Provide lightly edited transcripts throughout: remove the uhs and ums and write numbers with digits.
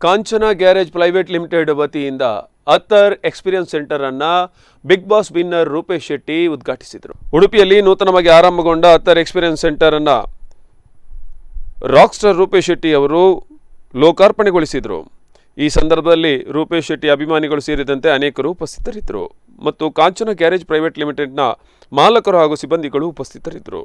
ಕಾಂಚನ garage private limited ವತಿಯಿಂದ Attar experience centre ಅನ್ನ Bigg Boss winner Rupesh Shetty ಉದ್ಘಾಟಿಸಿದರು. ಉಡುಪಿಯಲ್ಲಿ ನೂತನವಾಗಿ ಆರಂಭಗೊಂಡ ಅತ್ತರ್ ಎಕ್ಸ್ಪೀರಿಯನ್ಸ್ ಸೆಂಟರ್ ಅನ್ನ ರಾಕ್ ಸ್ಟಾರ್ ರೂಪೇಶ್ ಶೆಟ್ಟಿ ಅವರು ಲೋಕಾರ್ಪಣೆಗೊಳಿಸಿದರು. ಈ ಸಂದರ್ಭದಲ್ಲಿ ರೂಪೇಶ್ ಶೆಟ್ಟಿ ಅಭಿಮಾನಿಗಳು ಸೇರಿದಂತೆ ಅನೇಕರು ಉಪಸ್ಥಿತರಿದ್ದರು ಮತ್ತು ಕಾಂಚನ ಗ್ಯಾರೇಜ್ ಪ್ರೈವೇಟ್ ಲಿಮಿಟೆಡ್ನ ಮಾಲಕರು ಹಾಗೂ ಸಿಬ್ಬಂದಿಗಳು ಉಪಸ್ಥಿತರಿದ್ದರು.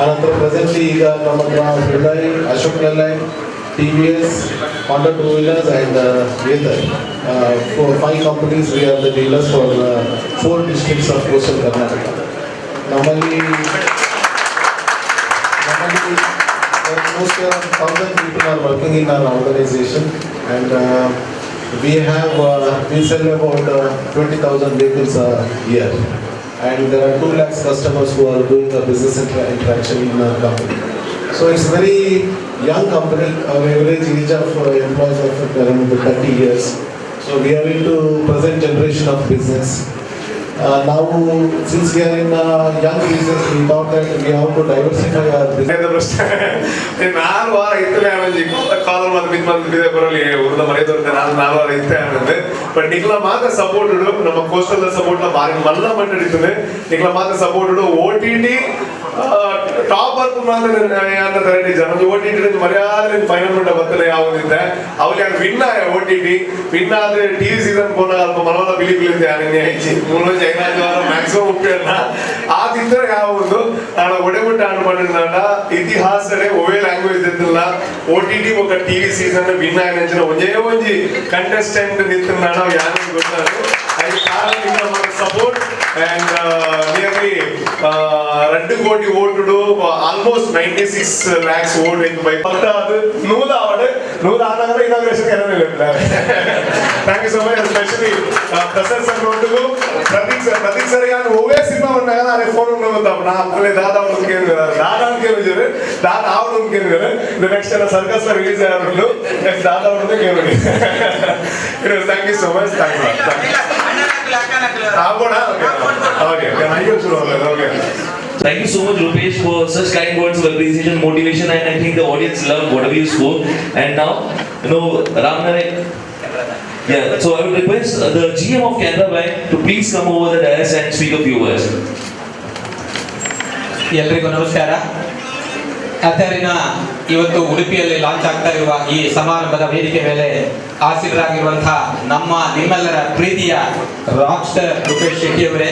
ಆನಂತರ ಪ್ರೆಸೆಂಟ್ಲಿ ಈಗ ನಮ್ಮ ಹತ್ರ Hyundai, Ashok Leyland, TVS, Honda two wheelers and Ather, four five companies. We are the dealers for four districts of coastal Karnataka. ನಮ್ಮಲ್ಲಿ almost around 1,000 people are working in our organization and we sell about 20,000 vehicles a year and there are 2 lakhs customers who are doing a business interaction in our company. So it's very young company. Our average age of employees of around 30 years. So we are into present generation of business. Now, since we are in a young business, we thought that we have to diversify our business. ಎಂತ ಪ್ರಶ್ನೆ? 4 ವಾರ ಇತ್ತಲೇ ಆನಂಜಿ collar ಮಾತ್ರ ಬಿದ್ದು ಬಂದು ಬಿದ್ದೆ ಬರಲಿ ಊರ್ದ ಮನೆ ದೊರೆತೆ. ನಾನು 4 ವಾರ ಇತ್ತೆ ಆನಂದ್. ಬಟ್ ನಿಕ್ಲ ಮಾತ್ರ ಸಪೋರ್ಟ್ ನಮ್ಮ ಕೋಸ್ಟಲ್ ಸಪೋರ್ಟ್ ನ ಬಾರಿ ಮಲ್ಲ ಮಟ್ಟ ಇರ್ತದೆ. ನಿಕ್ಲ ಮಾತ್ರ ಸಪೋರ್ಟ್ ಓಟಿಟಿ ಟಾಪ್ ವರ್ಕ್ ಮಾತ್ರ ಅನ್ನ ತರಡಿ ಜನ ಓಟಿಟಿ ಮರ್ಯಾದೆ ಫೈನಲ್ ಮಟ್ಟ ಬರ್ತದೆ ಯಾವ್ದಿದ್ದೆ ಅವಲಿ ಯಾರು ವಿನ್ ಆಯ ಓಟಿಟಿ ವಿನ್ ಆದ್ರೆ ಟಿವಿ ಸೀಸನ್ ಪೋನ ಅಲ್ಪ ಮನವಲ್ಲ ಬಿಲಿ ಬಿಲಿ ಯಾರು ಹೆಚ್ಚಿ ಮೂರು 5 ವಾರ ಮ್ಯಾಕ್ಸಿಮಮ್ ಉಪ್ಪೇನ ಆ ತಿಂದರೆ ಯಾವುದು ನಾನು ಒಡೆಬಿಟ್ಟು ಆನ್ ಮಾಡಿದ ಇತಿಹಾಸನೇ ಒವೇ ಲ್ಯಾಂಗ್ವೇಜ್ ಇದ್ದಿಲ್ಲ. ಓಟಿಟಿ ఒక ಟಿವಿ ಸೀಸನ್ ವಿನ್ అయిన ಒಂದೇ ಒಂಜಿ ಕಂಟೆಸ್ಟೆಂಟ್ ನಿಂತು ಯಾರು ಗೊತ್ತಾದ್ರು ಅದಕ್ಕೆ ಕಾರಣ ಸಪೋರ್ಟ್. ಅಂಡ್ ನಿಯರ್ಲಿ 2 ಕೋಟಿ ಓಟುಡು, ಆಲ್ಮೋಸ್ಟ್ 96 ಲ್ಯಾಕ್ಸ್ ಓಟ್ ಬೈ ಅದು 100 ಆವಡ್ 100 ಆನಗರ inauguration. Thank you so much. Especially Prasad sir ಒಟ್ಟಿಗೂ ಪ್ರದೀಪ್. ಪ್ರತೀಕ್ ಸರ್, ಪ್ರತೀಕ್ ಸರ್, ಯಾರು ಒವ್ವೇ ಸಿನಿಮಾ ಬಂದಾಗ ಅರೆ ಫೋನ್ ಗೊತ್ತಾಪ ನಾ ಅಪ್ಪಲೆ ದಾದಾ ಒಂದು ಕೇಳಿದ್ರೆ, ದಾದಾ ಅಂತ ಕೇಳಿದ್ರೆ, ದಾದಾ ಆವಡು ಅಂತ ಕೇಳಿದ್ರೆ. ನೆಕ್ಸ್ಟ್ ಎಲ್ಲ ಸರ್ಕಸ್ ರಿಲೀಸ್ ಆಗೋದು, ನೆಕ್ಸ್ಟ್ ದಾದಾ ಅವ್ರದ್ದು ಕೇಳಿ. Thank you so much, thank you. ಆಗೋಣ. ಓಕೆ ಓಕೆ, ಶುರು. Okay. Thank you so much, Rupesh, for such kind words of appreciation, motivation, and I think the audience loved whatever you spoke. And now, Ram Nayak. Yeah, so I would request the GM of Canara Bank to please come over the dais and speak a few words. ಎಲ್ರಿಗೂ ನಮಸ್ಕಾರ. ಅತರಿನ ಇವತ್ತು ಉಡುಪಿಯಲ್ಲಿ launch ಆಗ್ತಾ ಇರುವ ಈ ಸಮಾರಂಭದ ವೇದಿಕೆ ಮೇಲೆ ಆಸೀನರಾಗಿರುವಂತಹ ನಮ್ಮ ನಿಮ್ಮೆಲ್ಲರ ಪ್ರೀತಿಯ ರಾಕ್ ಸ್ಟಾರ್ ರೂಪೇಶ್ ಶೆಟ್ಟಿಯವರೇ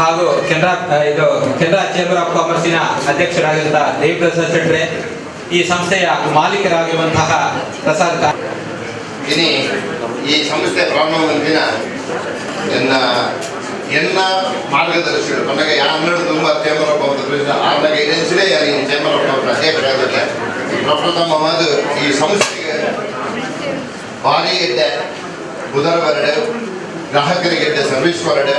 ಹಾಗೂ ಕೆನರಾ ಇದು ಕೆನರಾ ಚೇಂಬರ್ ಆಫ್ ಕಾಮರ್ಸಿನ ಅಧ್ಯಕ್ಷರಾಗಿರುವಂತಹ ದೇವಿಪ್ರಸಾದ್ ಶೆಟ್ರೆ, ಈ ಸಂಸ್ಥೆಯ ಮಾಲೀಕರಾಗಿರುವಂತಹ ಪ್ರಸಾದ್ ಇನಿ ಈ ಸಂಸ್ಥೆ ಪ್ರಾರಂಭ ದಿನ ಎನ್ನ ಎನ್ನ ಮಾರ್ಗದರ್ಶಿಗಳು ಪನ್ನಗ ಯಾನ್ನಡು ತುಂಬ ಚೇಂಬರ್ ಆಫ್ ಕಾಮರ್ಸ್ ಪ್ರೆಸಿಡೆಂಟ್ ಆರ್ನ ಗೈಡೆನ್ಸ್ಡೇ ಈ ಚೇಂಬರ್ ಆಫ್ ಕಾಮರ್ಸ್ ಅಧ್ಯಕ್ಷರಾಗಿದ್ದೆ. ಪ್ರಪ್ರಥಮವಾದ ಈ ಸಂಸ್ಥೆಗೆ ಭಾರಿ ಎಡ್ಡೆ ಬುಧರ ಬರಡು, ಗ್ರಾಹಕರಿಗೆ ಎಡ್ಡೆ ಸರ್ವಿಸ್ ಬರಡು,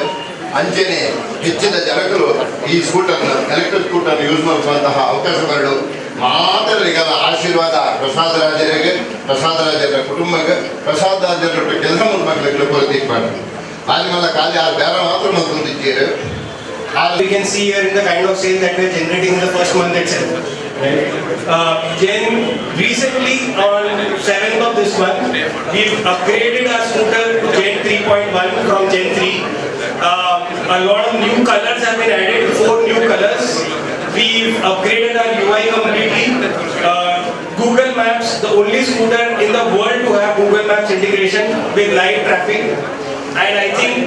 ಅಂಚೆನೆ ಹೆಚ್ಚಿನ ಜನಗಳು ಈ ಸ್ಕೂಟರ್ನ, ಎಲೆಕ್ಟ್ರಿಕ್ ಸ್ಕೂಟರ್ ಯೂಸ್ ಮಾಡುವಂತಹ ಅವಕಾಶ ಬರಡು. ಮಾತರಿಗಲ ಆಶೀರ್ವಾದ ಪ್ರಸಾದರಾಜರಿಗೆ, ಪ್ರಸಾದರಾಜರ ಕುಟುಂಬಕ್ಕೆ, ಪ್ರಸಾದರಾಜರ ಕೆಲಸ ಮಕ್ಕಳಿಗೆ ಕೊರತೆ ಮಾಡಿ ಆದ್ಮೇಲೆ ಖಾಲಿ ಆ ಬೇರೆ ಮಾತ್ರ ಮತ್ತೊಂದಿದ್ದೀರು. We can see here in the kind of sale that we are generating in the first month itself. Right? Then recently on 7th of this month, we've upgraded our scooter to Gen 3.1 from Gen 3. A lot of new colors have been added, four new colors. We've upgraded our UI completely. Google Maps, the only scooter in the world to have Google Maps integration with live traffic. And I think